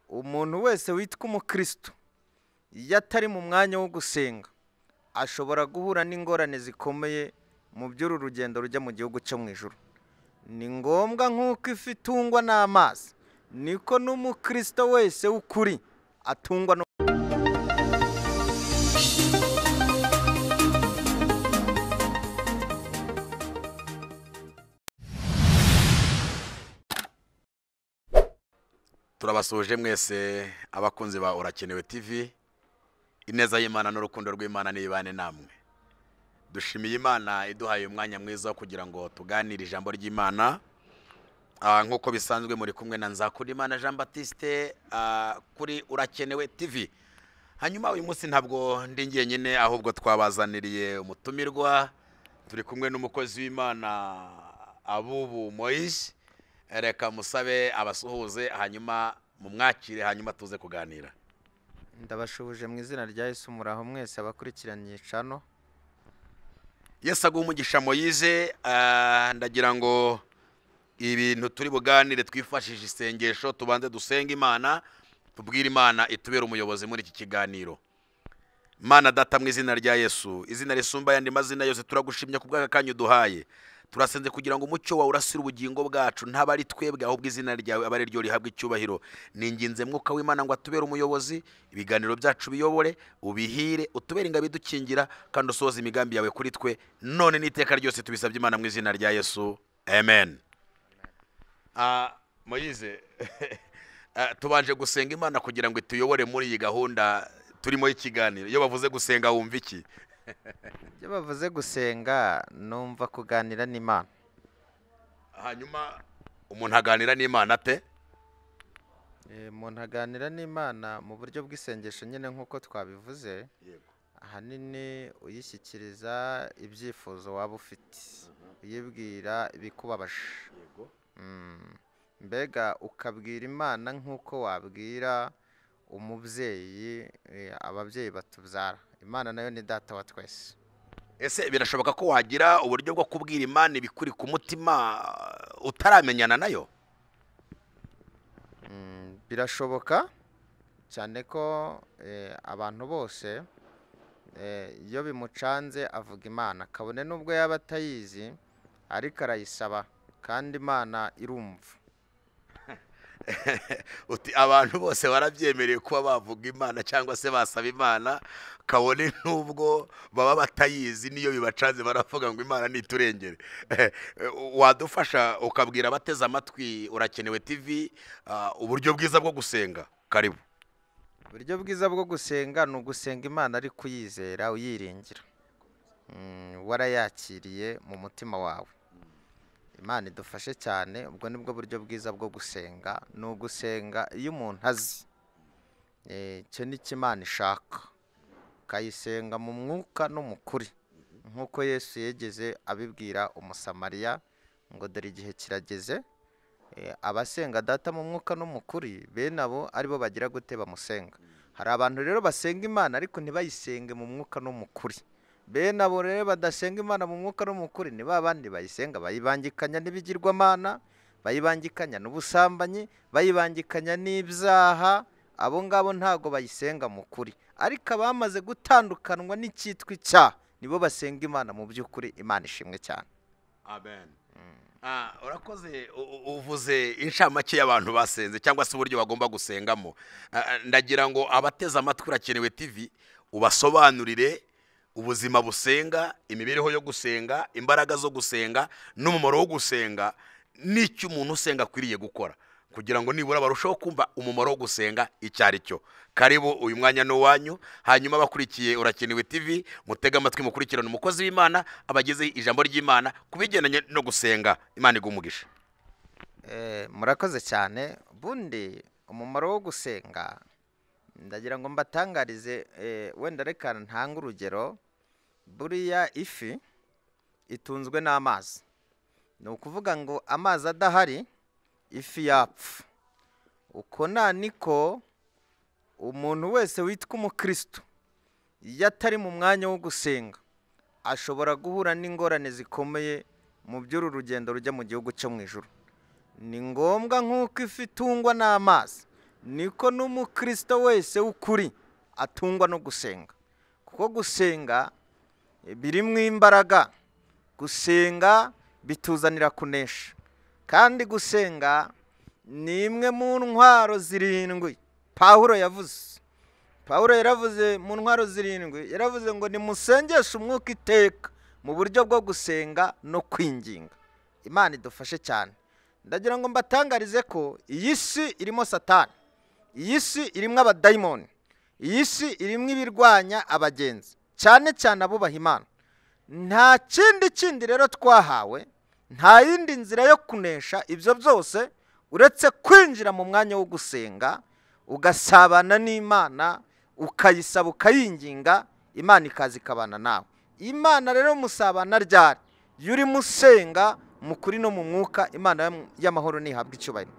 Umuntu wese witwa umukristo iyo atari mu mwanya wo gusenga ashobora guhura n'ingorane zikomeye mu by'uru rugendo rujya mu gihugu cyo mu ijuru. Ni ngombwa nk'uko ifi itungwa n'amazi, niko n'umukristo wese w'ukuri atungwa no. Turabasuhuje mwese abakunzi ba Urakenewe TV. Ineza y'Imana n'urukundo rw'Imana nibane namwe. Dushimiye Imana iduhaye umwanya mwiza kugira ngo tuganire ijambo ry'Imana. Nk'uko bisanzwe muri kumwe na Nzakundimana Jean Baptiste kuri Urakenewe TV. Hanyuma uyu munsi ntabwo ndi njyenyine, ahubwo twabazaniriye umutumirwa. Turi kumwe n'umukozi w'Imana Abubu Moise. Reka musabe abasuhuze, hanyuma mumwakire, hanyuma tuze kuganira. Ndabashuhuje mu izina rya Yesu, muraho mwese abakurikiranye cano. Yesu aguhe umugisha Moise. Ndagira ngo ibintu turi buganire twifashishe isengesho, tubanze dusenge Imana, tubwire Imana itubere umuyobozi muri iki kiganiro. Mana Data, mu izina rya Yesu, izina risumba ayandi mazina yose, turagushimye ku bw'aka kanya uduhaye. Turasenze kugira ngo umucyo wawe urasire ubugingo bwacu, ntaba ari twebwe ahubwo izina ryawe abe ari ryo rihabwa icyubahiro. Ninginze Mwuka w'Imana ngo atubere umuyobozi, ibiganiro byacu biyobore, ubihire, utubere ingabo idukingira, kandi usohoze imigambi yawe kuri twe none n'iteka ryose. Tubisabye Imana mu izina rya Yesu, amen. Moise, tubanje gusenga Imana kugira ngo ituyobore muri iyi gahunda turimo y'ikiganiro. Iyo bavuze gusenga wumva iki? Iyo bavuze gusenga numva kuganira n'Imana. Hanyuma umuntu aganira n'Imana ate? Umuntu aganira n'Imana mu buryo bw'isengesho nyine nk'uko twabivuze. Ahanini uyishyikiriza ibyifuzo waba ufite, uyibwira ibikubabaje. Mbega ukabwira Imana nk'uko wabwira umubyeyi, ababyeyi batubyara. Imana nayo ni data wa twese. Ese birashoboka ko wagira uburyo bwo kubwira Imana ibikuri ku mutima utaramenyana nayo? Birashoboka cyane ko abantu bose iyo bimucanze avuga Imana, kabone n'ubwo yaba atayizi ariko arayisaba, kandi Imana irumva. Uti abantu bose barabyemereye kuba bavuga Imana cyangwa se basaba Imana, kabone n'ubwo baba batayizi, niyo bibacanze baravuga ngo Imana niturengere. Wadufasha ukabwira abateze amatwi Urakenewe TV uburyo bwiza bwo gusenga? Karibu. Uburyo bwiza bwo gusenga ni ugusenga Imana ariko uyizera, uyiringira, warayakiriye mu mutima wawe. Imana idufashe cyane. Ubwo nibwo buryo bwiza bwo gusenga, ni ugusenga iyo umuntu azi icyo nicyo Imana ishaka, ukayisenga mu mwuka no mu kuri, nk'uko Yesu yegeze abibwira Umusamariya ngo dore igihe kirageze, abasenga Data mu mwuka no mu kuri bene abo aribo bagira gute bamusenga. Hari abantu rero basenga Imana ariko ntibayisenge mu mwuka no mu kuri. Bene abo rero badasenga Imana mu mwuka no mu kuri ni ba bandi bayisenga bayibangikanya n'ibigirwamana, bayibangikanya n'ubusambanyi, bayibangikanya n'ibyaha. Abo ngabo ntago bayisenga mu kuri. Ariko abamaze gutandukanwa n'icyitwa icyaha nibo basenga Imana mu by'ukuri. Imana ishimwe cyane. Amen. Urakoze. Uvuze inshamake y'abantu basenze cyangwa se uburyo bagomba gusengamo. Ndagira ngo abateze amatwi Urakenewe TV ubasobanurire ubuzima busenga, imibereho yo gusenga, imbaraga zo gusenga, n'umumaro wo gusenga, n'icyo umuntu usenga akwiriye gukora kugira ngo nibura barusheho kumva umumaro wo gusenga icyo ari cyo. Karibu, uyu mwanya ni uwanyu. Hanyuma abakurikiye Urakenewe TV mutege amatwi, mukurikirane umukozi w'Imana abageze ijambo ry'Imana ku bigendanye no gusenga. Imana iguhe umugisha. Murakoze cyane. Bundi umumaro wo gusenga ndagira ngo mbatangarize, wenda reka ntange urugero. Buriya ifi itunzwe n'amazi, ni ukuvuga ngo amazi adahari ifi yapfa. Uko niko umuntu wese witwa umukristo iyo atari mu mwanya wo gusenga ashobora guhura n'ingorane zikomeye mu by'uru rugendo rujya mu gihugu cyo mu ijuru. Ni ngombwa nk'uko ifi itungwa n'amazi, Niko n'umukristo wese w'ukuri atungwa no gusenga, kuko gusenga birimo imbaraga, gusenga bituzanira kunesha, kandi gusenga ni imwe mu ntwaro zirindwi Pawulo yavuze. Pawulo yaravuze mu ntwaro zirindwi, yaravuze ngo nimusengeshe umwuka iteka mu buryo bwo gusenga no kwinginga. Imana idufashe cyane. Ndagira ngo mbatangarize ko iyi si irimo Satani, iyi si irimo abadayimoni, iyi si irimo ibirwanya abagenzi, cyane cyane abubaha Imana. Nta kindi rero twahawe, nta yindi nzira yo kunesha ibyo byose uretse kwinjira mu mwanya wo gusenga, ugasabana n'Imana, ukayisaba, ukayinginga, Imana ikaza ikabana nawe. Imana rero musabana ryari? Iyo urimo usenga mu kuri no mu mwuka, Imana y'amahoro ntihabwa icyubahiro.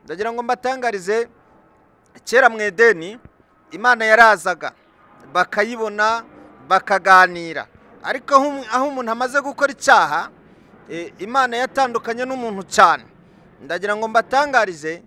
Ndagira ngo mbatangarize, kera mu Edeni Imana yarazaga bakayibona, bakaganira, ariko aho umuntu amaze gukora icyaha, Imana yatandukanye n'umuntu cyane. Ndagira ngo mbatangarize,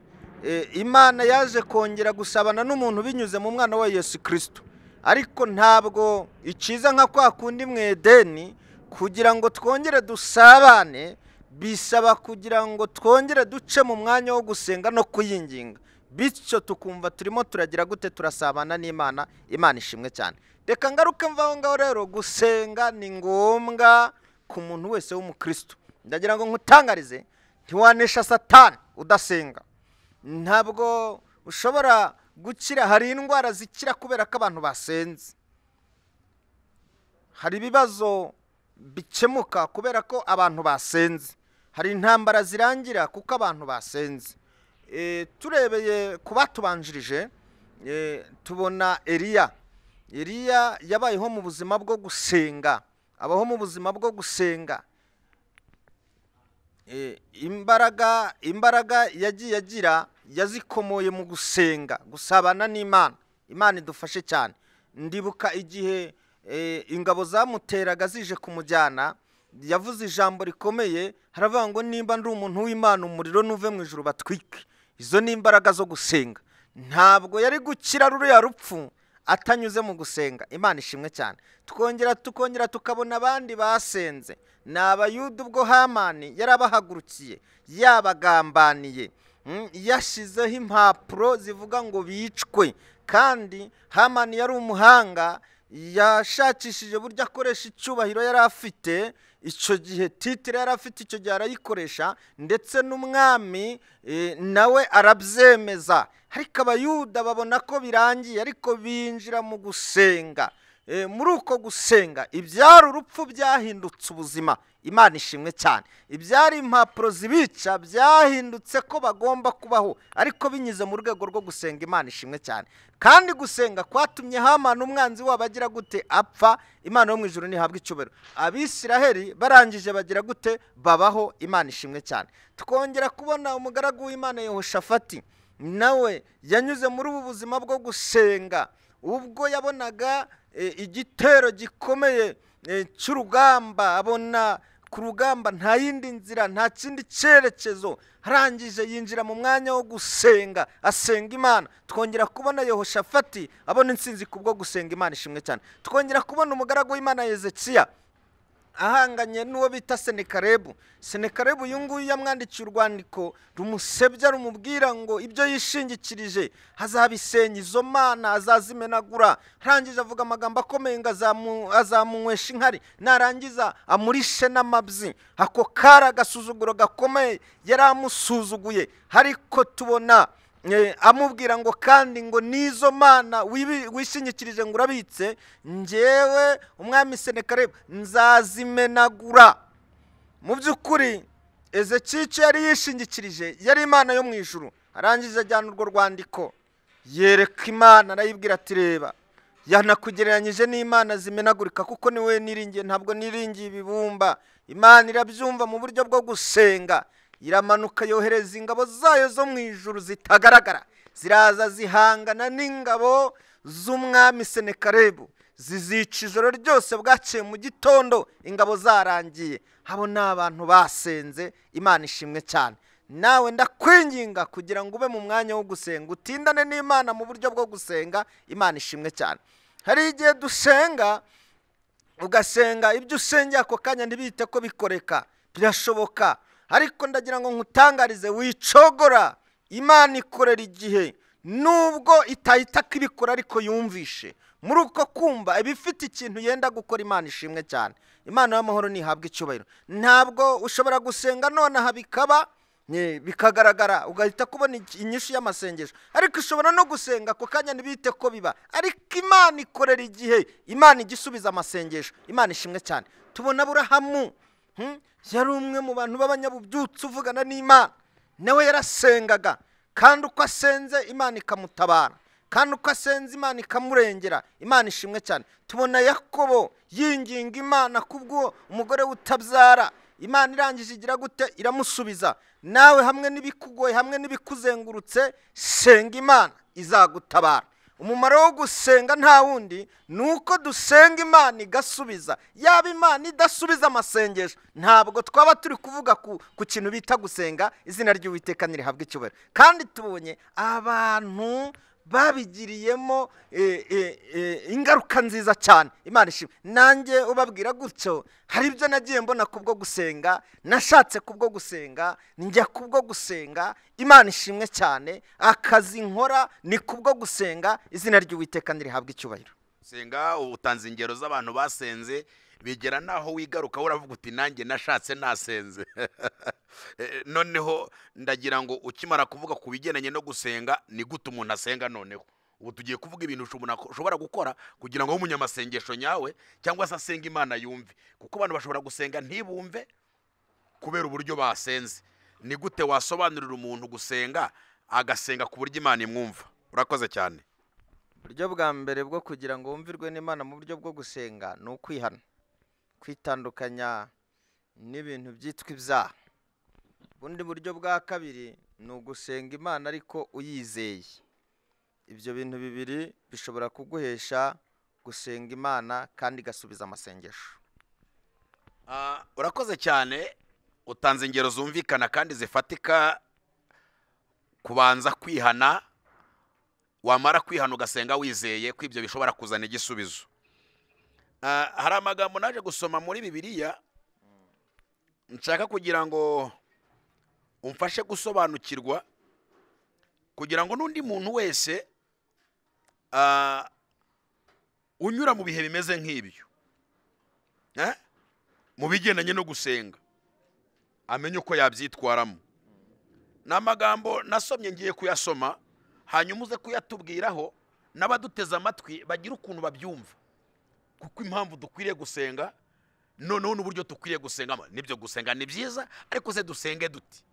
Imana yaje kongera gusabana n'umuntu binyuze mu mwana wa Yesu Kristo, ariko ntabwo ikiza nka kwa kundi mu Edeni. Kugira ngo twongere dusabane bisaba kugira ngo twongere duce mu mwanya wo gusenga no kuyinginga, bityo tukumva turimo turagira gute, turasabana n'Imana. Imana ishimwe cyane. Reka ngaruke mvaho ngaho rero, gusenga ni ngombwa ku muntu wese w'umukristo. Ndagira ngo nkutangarize, ntiwanesha Satani udasenga. Ntabwo ushobora gukira. Hari indwara zikira kubera ko abantu basenze, hari ibibazo bikemuka kubera ko abantu basenze, hari intambara zirangira kuko abantu basenze. Turebeye ku batubanjirije, tubona Eliya. Eliya yabayeho mu buzima bwo gusenga, abaho mu buzima bwo gusenga. Imbaraga yagiye agira yazikomoye mu gusenga, gusabana n'Imana. Imana idufashe cyane. Ndibuka igihe ingabo zamuteraga zije kumujyana, yavuze ijambo rikomeye, haravuga ngo nimba ndi umuntu w'Imana umuriro nuve mu ijuru batwike. Izo ni imbaraga zo gusenga. Ntabwo yari gukira ruriya rupfu atanyuze mu gusenga. Imana ishimwe cyane. Tukongera tukabona abandi basenze, ni Abayuda ubwo Hamani yarabahagurukiye, yabagambaniye, yashyizeho impapuro zivuga ngo bicwe. Kandi Hamani yari umuhanga, yashakishije buryo akoresha icyubahiro yari afite icyo gihe, titire yari afite icyo gihe arayikoresha, ndetse n'umwami nawe arabyemeza. Ariko Abayuda babona ko birangiye, ariko binjira mu gusenga. Muri uko gusenga ibyari urupfu byahindutse ubuzima. Imana ishimwe cyane. Ibyari impapuro zibica byahindutse ko bagomba kubaho, ariko binyuze mu rwego rwo gusenga. Imana ishimwe cyane. Kandi gusenga kwatumye Hamani umwanzi wabo agira gute? Apfa. Imana yo mu ijuru ntihabwa icyubahiro. Abisiraheli barangije bagira gute? Babaho. Imana ishimwe cyane. Twongera kubona umugaragu w'Imana Yehoshafati, nawe yanyuze muri ubu buzima bwo gusenga, ubwo yabonaga igitero gikomeye cy'urugamba, abona ku rugamba nta yindi nzira, nta kindi cyerekezo, arangije yinjira mu mwanya wo gusenga, asenga Imana. Twongera kubona Yehoshafati abona intsinzi kubwo gusenga. Imana ishimwe cyane. Twongera kubona umugaragu w'Imana Yezekiya ahanganye n'uwo bita Senekarebu. Senekarebu uyu nguyu yamwandikiye urwandiko rumusebya, rumubwira ngo ibyo yishingikirije azabisenya, izo mana azazimenagura. Arangije avuga amagambo akomeye ngo azamunywesha inkari, narangiza amurishe n'amabyi. Ako kari agasuzuguro gakomeye, yari amusuzuguye. Ariko tubona amubwira ngo kandi ngo nizo mana wishingikirije ngo urabitse, njyewe umwami Senekarebu nzazimenagura. Mu by'ukuri Ezekiya yari yishingikirije yari Imana yo mu ijuru. Arangije ajyana urwo rwandiko, yereka Imana, arayibwira ati reba, yanakugereranyije n'imana zimenagurika, kuko niwe niringiye, ntabwo niringiye ibibumba. Imana irabyumva mu buryo bwo gusenga, iramanuka yohereza ingabo zayo zo mu ijuru zitagaragara, ziraza zihangana n'ingabo z'umwami Senekarebu, zizica ijoro ryose, bwaciye mu gitondo ingabo zarangiye. Abo ni abantu basenze. Imana ishimwe cyane. Nawe ndakwinginga kugira ngo ube mu mwanya wo gusenga, utindane n'Imana mu buryo bwo gusenga. Imana ishimwe cyane. Hari igihe dusenga, ugasenga ibyo usengera ako kanya ntibihite ko bikoreka, birashoboka. Ariko ndagira ngo nkutangarize, wicogora. Imana ikorera igihe, nubwo itahita ibikora ariko yumvishe. Muri uko kumva ibifite ikintu yenda gukora. Imana ishimwe cyane. Imana y'amahoro ntihabwa icyubahiro. Ntabwo ushobora gusenga nonaha bikaba bikagaragara, ugahita kubona inyishu y'amasengesho. Ariko ushobora no gusenga ako kanya ntibihite ko biba. Ariko Imana ikorera igihe, Imana igisubiza amasengesho. Imana ishimwe cyane. Tubona Aburahamu, yari umwe mu bantu b'abanyabubyutse uvugana n'Imana. Nawe yarasengaga, kandi uko asenze Imana ikamutabara, kandi uko asenze Imana ikamurengera. Imana ishimwe cyane. Tubona Yakobo yinginga Imana kubwo umugore utabyara, Imana irangije igira gute? Iramusubiza. Nawe hamwe n'ibikugoye, hamwe n'ibikuzengurutse, senga Imana izagutabara. Umumaro wo gusenga nta wundi, ni uko dusenga Imana igasubiza. Yaba Imana idasubiza amasengesho, ntabwo twaba turi kuvuga ku kintu bita gusenga. Izina ry'Uwiteka nirihabwe icyubahiro. Kandi tubonye abantu babigiriyemo ingaruka nziza cyane. Imana ishimwe. Nanjye ubabwira gutyo, hari ibyo nagiye mbona kubwo gusenga, nashatse kubwo gusenga, njya kubwo gusenga. Imana ishimwe cyane. Akazi nkora ni kubwo gusenga. Izina ry'Uwiteka nirihabwe icyubahiro. Senga, utanze ingero z'abantu basenze bigera naho wigaruka uravuga uti nanjye nashatse nasenze. Noneho ndagira ngo ukimara kuvuga ku bigendanye no gusenga, ni gute umuntu asenga? Noneho ubu tugiye kuvuga ibintu ushobora gukora kugira ngo umunyamasengesho nyawe cyangwa se asenga Imana yumve, kuko abantu bashobora gusenga ntibumve kubera uburyo basenze. Ni gute wasobanurira umuntu gusenga agasenga ku buryo Imana imwumva? Urakoze cyane. Uburyo bwa mbere bwo kugira ngo wumvirwe n'Imana mu buryo bwo gusenga ni ukwihana, kwitandukanya n'ibintu byitwa ibyaha. Ubundi buryo bwa kabiri ni ugusenga Imana ariko uyizeye. Ibyo bintu bibiri bishobora kuguhesha gusenga Imana kandi igasubiza amasengesho. Urakoze cyane, utanze ingero zumvikana kandi zifatika. Kubanza kwihana, wamara kwihana ugasenga wizeye ko ibyo bishobora kuzana igisubizo. Hari amagambo naje gusoma muri Bibiliya nshaka kugira ngo umfashe gusobanukirwa, kugira ngo n'undi muntu wese unyura mu bihe bimeze nk'ibyo, mu bigendanye no gusenga, amenye uko yabyitwaramo. Ni amagambo nasomye, ngiye kuyasoma hanyuma uze kuyatubwiraho, n'abaduteze amatwi bagira ukuntu babyumva, kuko impamvu dukwiriye gusenga noneho n'uburyo dukwiriye gusengamo. Nibyo, gusenga ni byiza, ariko se dusenge duti?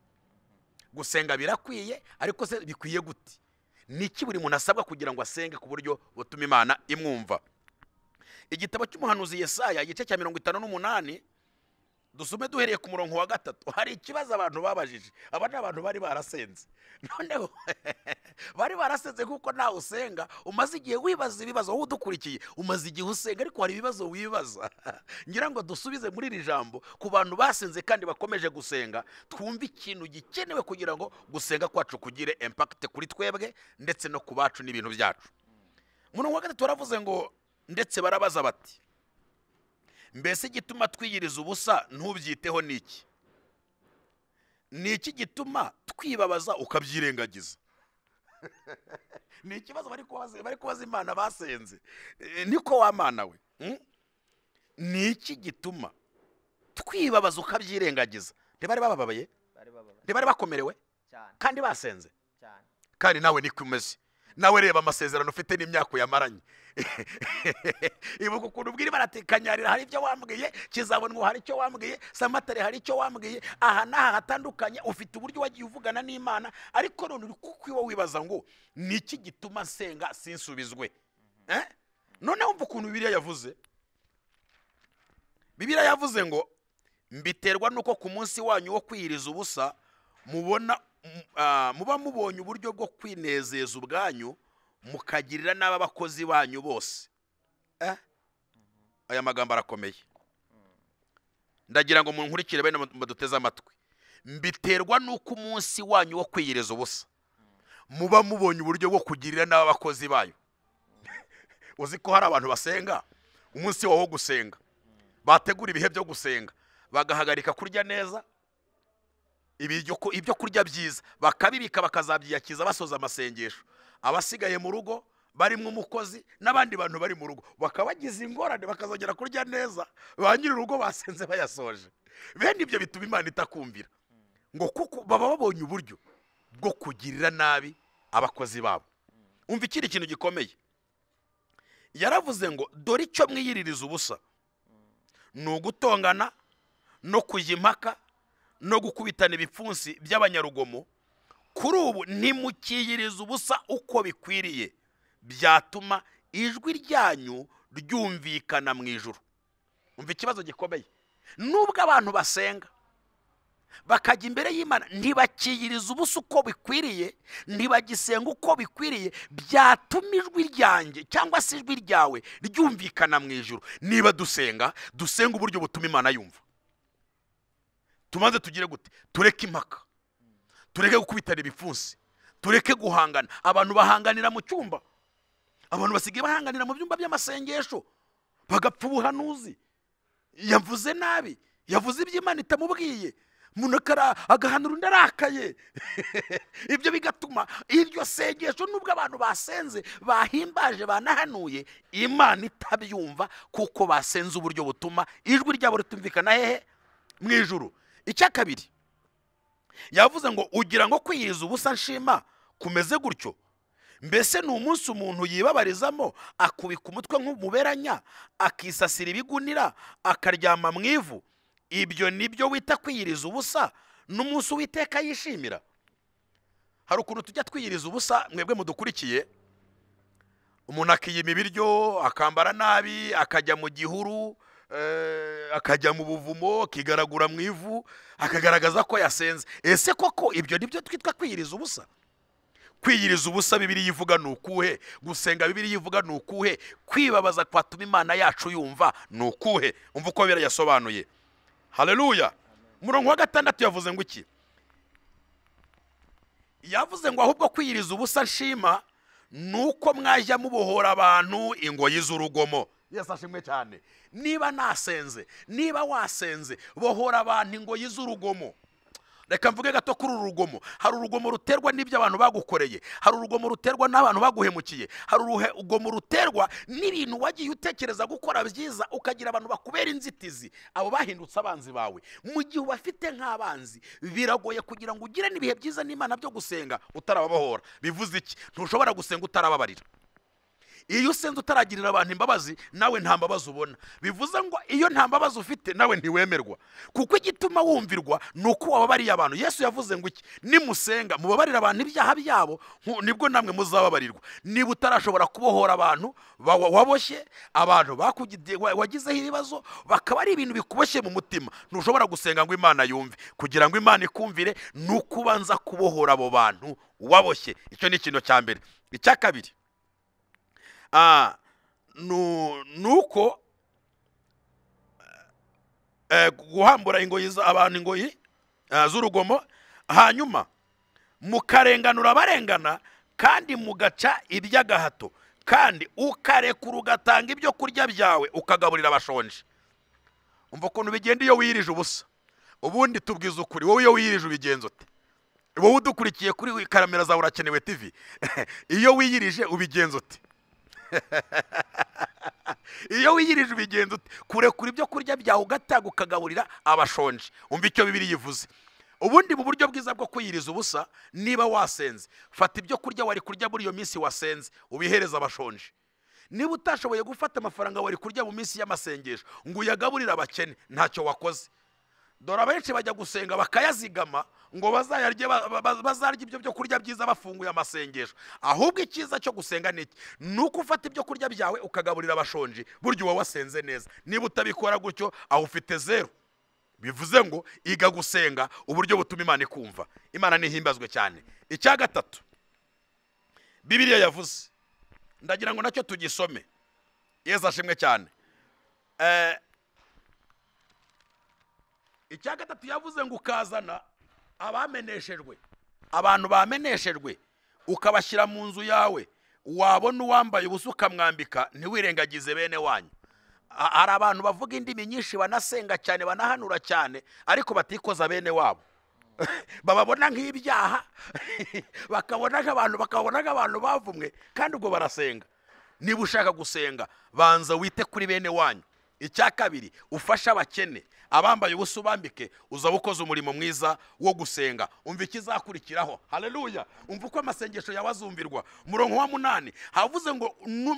Gusenga birakwiye, ariko se bikwiye gute? Niki buri muntu asabwa kugira ngo asenge ku buryo butuma Imana imwumva? Igitabo cy'umuhanuzi Yesaya igice cya 58, dusome duhereye ku murongo wa 3. Hari ikibazo abantu babajije. Aba ni abantu bari barasenze, noneho bari barasenze kuko nawe usenga umaze igihe wibaza ibibazo. Wowe udukurikiye umaze igihe usenga, ariko hari ibibazo wibaza. Ngira ngo dusubize muri iri jambo ku bantu basenze kandi bakomeje gusenga, twumve ikintu gikenewe kugira ngo gusenga kwacu kugire impact kuri twebwe ndetse no ku bacu n'ibintu byacu. Murongo wa 3 baravuze ngo ndetse barabaza bati, mbese igituma twiyiriza ubusa ntubyiteho niki? Niki gituma twibabaza ukabyirengagiza? Ni ikibazo bari kubaza Imana basenze. Niko wa Mana we, niki gituma twibabaza ukabyirengagiza? Ntibari bababaye, ntibari bakomerewe kandi basenze. Kandi nawe niko umeze. Nawe reba amasezerano ufite n'imyaka uyamaranye. Ibuka ukuntu ubwira baratikanyarira, hari ibyo wambwiye kizabonwa, hari icyo wambwiye Samatare, hari icyo wambwiye aha n'aha hatandukanye. Ufite uburyo wagiye uvugana n'Imana, ariko none uri kukwiwa wibaza ngo niki gituma nsenga sinsubizwe? None wumva ukuntu Bibiliya yavuze. Bibiliya yavuze ngo mbiterwa nuko ku munsi wanyu wo kwiyiriza ubusa mubona muba mubonye uburyo bwo kwinezeza ubwanyu, mukagirira n'abakozi banyu bose. Aya magambo arakomeye, ndagira ngo munkurikire bene baduteze amatwi. Mbiterwa n'uko umunsi wanyu wo kwiyiriza ubusa muba mubonye uburyo bwo kugirira n'abakozi bayo. Uzi ko hari abantu basenga umunsi wawo wo gusenga, bategura ibihe byo gusenga, bagahagarika kurya neza ibyo kurya byiza, bakabibika bakazabyiyakiza basoza amasengesho. Abasigaye mu rugo barimo umukozi n'abandi bantu bari mu rugo bakabagiza ingorane, bakazongera kurya neza ba nyiri urugo basenze bayasoje. Bene ibyo bituma Imana itakumvira, ngo kuko baba babonye uburyo bwo kugirira nabi abakozi babo. Umva ikindi kintu gikomeye yaravuze ngo dore icyo mwiyiririza ubusa ni ugutongana no kujya impaka no gukubitana ibipfunsi by'abanyarugomo. Kuri ubu ntimukiyiriza ubusa uko bikwiriye, byatuma ijwi ryanyu ryumvikana mu ijuru. Umva ikibazo gikomeye, nubwo abantu basenga bakajya imbere y'Imana ntibakiyiriza ubusa uko bikwiriye, ntibagisenga uko bikwiriye, byatuma ijwi ryanjye cyangwa se ijwi ryawe ryumvikana mu ijuru. Niba dusenga, dusenga uburyo butuma Imana yumva. Tubanze tugire gute? Tureke impaka, tureke gukubitana ibipfunsi, tureke guhangana. Abantu bahanganira mu cyumba, abantu basigaye bahanganira mu byumba by'amasengesho, bagapfa ubuhanuzi. Yavuze nabi, yavuze iby'Imana itamubwiye, umuntu agahanura undi arakaye. Ibyo bigatuma iryo sengesho, nubwo abantu basenze bahimbaje banahanuye, Imana itabyumva, kuko basenze uburyo butuma ijwi ryabo ritumvikana hehe? Mu ijuru. Icya kabiri yavuze ngo ugira ngo kwiyiriza ubusa nshima kumeze gutyo, mbese ni umunsi umuntu yibabarizamo akubika umutwe nk'umuberanya, akisasira ibigunira, akaryama mu ivu. Ibyo nibyo wita kwiyiriza ubusa n'umunsi Uwiteka yishimira? Hari ukuntu tujya twiyiriza ubusa, mwebwe mudukurikiye, umuntu akiyima ibiryo, akambara nabi, akajya mu gihuru, akajya mu buvumo, akigaragura mu ivu, akagaragaza ko yasenze. Ese koko ibyo nibyo twitwa kwiyiriza ubusa? Kwiyiriza ubusa Bibiliya ivuga ni ukuhe? Gusenga Bibiliya ivuga ni ukuhe? Kwibabaza kwatuma Imana yacu yumva ni ukuhe? Umva uko Bibiliya yasobanuye. Haleluya. Umurongo wa 6 yavuze ngo iki? Yavuze ngo ahubwo kwiyiriza ubusa nshima nuko mwajya mubohora abantu ingoyi z'urugomo. Yesu ashimwe cyane. Niba nasenze, niba wasenze, bohora abantu ingoyi z'urugomo. Reka mvuge gato kuri uru rugomo. Hari urugomo ruterwa n'ibyo abantu bagukoreye, hari urugomo ruterwa n'abantu baguhemukiye, hari urugomo ruterwa n'ibintu wagiye utekereza gukora byiza ukagira abantu bakubera inzitizi, abo bahindutse abanzi bawe. Mu gihe ubafite nk'abanzi, biragoye kugira ngo ugire n'ibihe byiza n'Imana byo gusenga utarababohora. Bivuze iki? Ntushobora gusenga utarababarira. Iyo usenze utaragirira abantu imbabazi, nawe nta mbabazi ubona. Bivuze ngo iyo nta mbabazi ufite nawe ntiwemerwa, kuko igituma wumvirwa ni uko wababariye abantu. Yesu yavuze ngo iki? Nimusenga mubabarira abantu ibyaha byabo, nibwo namwe muzababarirwa. Niba utarashobora kubohora abantu waboshye, abantu wagizeho ibibazo, bakaba ari ibintu bikuboshye mu mutima, ntushobora gusenga ngo Imana yumve. Kugira ngo Imana ikumvire ni uko ubanza kubohora abo bantu waboshye. Icyo ni ikintu cya mbere. Icya kabiri nuko guhambura ingoyi abantu ingoyi z'urugomo, hanyuma mukarenganura abarengana, kandi mugaca iby'agahato, kandi ukarekura ugatanga ibyo kurya byawe ukagaburira abashonje. Umva ukuntu bigenda iyo wirije ubusa. Ubundi tubwiza ukuri, wowe iyo wirije ubigenza ute? Wowe udukurikiye kuri Karamera za Urakenewe TV, iyo wiyirije ubigenza ute? Iyo wiyirije ubigenza ute? Kurekura ibyo kurya byawe ugatanga ukagaburira abashonje. Umva icyo Bibiliya ivuze. Ubundi mu buryo bwiza bwo kwiyiriza ubusa, niba wasenze, fata ibyo kurya wari kurya muri iyo minsi wasenze ubihereza abashonje. Niba utashoboye gufata amafaranga wari kurya mu minsi y'amasengesho ngo uyagaburire abakene, ntacyo wakoze. Dore abenshi bajya gusenga bakayazigama ngo bazayarye, bazarya ibyo byo kurya byiza bafunguye amasengesho. Ahubwo icyiza cyo gusenga ni iki? Nuko ufata ibyo kurya byawe ukagaburira abashonje, burya uba wasenze neza. Niba utabikora gutyo, aho ufite zero. Bivuze ngo iga gusenga uburyo butuma Imana ikumva. Imana nihimbazwe cyane. Icya gatatu Bibiliya yavuze, ndagira ngo nacyo tugisome. Yesu ashimwe cyane. Icya gatatu yavuze ngo ukazana Abameneshejwe, abantu bameneshejwe ukabashyira mu nzu yawe, wabona uwambaye ubusa ukamwambika, ntiwirengagize bene wanyu. Hari abantu bavuga indimi nyinshi, banasenga cyane, banahanura cyane, ariko batikoza bene wabo. Bababona nk'ibyaha, bakabona nk'abantu bavumwe, kandi ubwo barasenga. Niba ushaka gusenga, banza wite kuri bene wanyu. Icya kabiri, ufashe abakene, abambaye ubusa ubambike, uzaba ukoze umurimo mwiza wo gusenga. Umva ikizakurikiraho. Haleluya. Umva uko amasengesho yawe azumvirwa. Umurongo wa 8 havuze ngo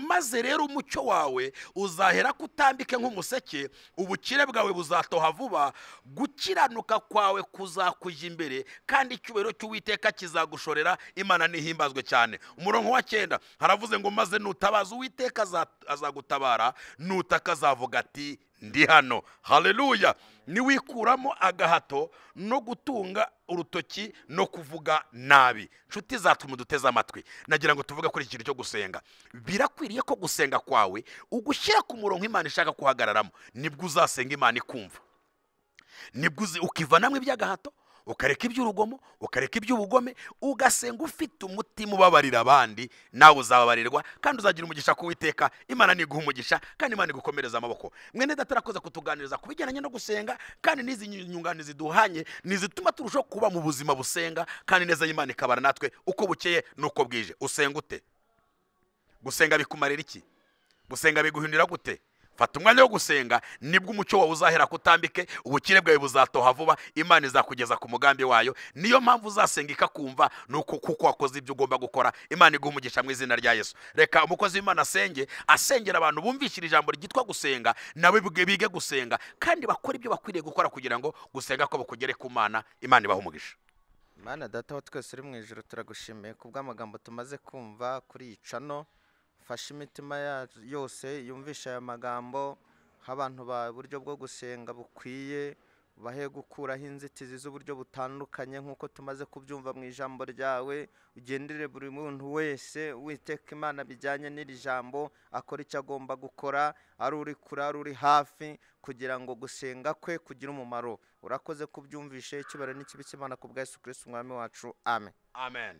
maze rero umucyo wawe uzahera kutambike nk'umuseke, ubukire bwawe buzatoha vuba, gukiranuka kwawe kuzakujya imbere, kandi icyubahiro cy'Uwiteka kizagushorera. Imana nihimbazwe cyane. Umurongo wa 9 haravuze ngo maze nutabaza Uwiteka azagutabara, nutaka azavuga ati ndi hano. Haleluya. Niwikuramo agahato no gutunga urutoki no kuvuga nabi. Nshuti zatuma duteze amatwi, nagira ngo tuvuge kuri iki kintu cyo gusenga. Birakwiriye ko gusenga kwawe ugushyira ku murongo Imana ishaka kuhagararamo, nibwo uzasenga Imana ikumva, nibwo ukivanamo iby'agahato, ukareka iby'urugomo, ukareka iby'ubugome, ugasenga ufite umutima ubabarira abandi, nawe uzababarirwa kandi uzagira umugisha ku Uwiteka. Imana niguha umugisha kandi Imana igukomereza amaboko. Mwene data arakoze kutuganiriza ku bijyanye no gusenga, kandi n'izi nyunganizi duhanye nizituma turushaho kuba mu buzima busenga, kandi neza y'Imana ikabara natwe uko bukeye nuko bwije. Usenga ute? Gusenga bikumarira iki? Gusenga biguhindura gute? Fata umwanya wo gusenga, nibwo umucyo wawe uzahera kutambike, ubukire bwawe buzatoha vuba, Imana izakugeza ku mugambi wayo. Niyo mpamvu uzasenga ikakumva, nuko kuko wakoze ibyo ugomba gukora. Imana iguha umugisha mu izina rya Yesu. Reka umukozi w'Imana asenge, asengera abantu bumvishira ijambo ryitwa gusenga, nawe bige gusenga kandi bakora ibyo bakwiriye gukora kugira ngo gusenga ko bakugere ku Mana. Imana ibahe umugisha. Mana data wa twese uri mu ijuru, turagushimiye kubw'amagambo tumaze kumva kuri iyi cano. Fasha imitima yose yumvisha aya magambo, abantu ba buryo bwo gusenga bukwiye, bahe gukuraho inzitizi z'uburyo butandukanye nk'uko tumaze kubyumva mu ijambo ryawe. Ugendere buri muntu wese Uwiteka Imana bijyanye n'iri jambo, akora icyo agomba gukora, ari uri kure ari uri hafi, kugira ngo gusenga kwe kugira umumaro. Urakoze kubyumvishe. Icyubahiro n'ikibi cy'Imana ku bwa Yesu Kristo Umwami wacu. Amen. Amen.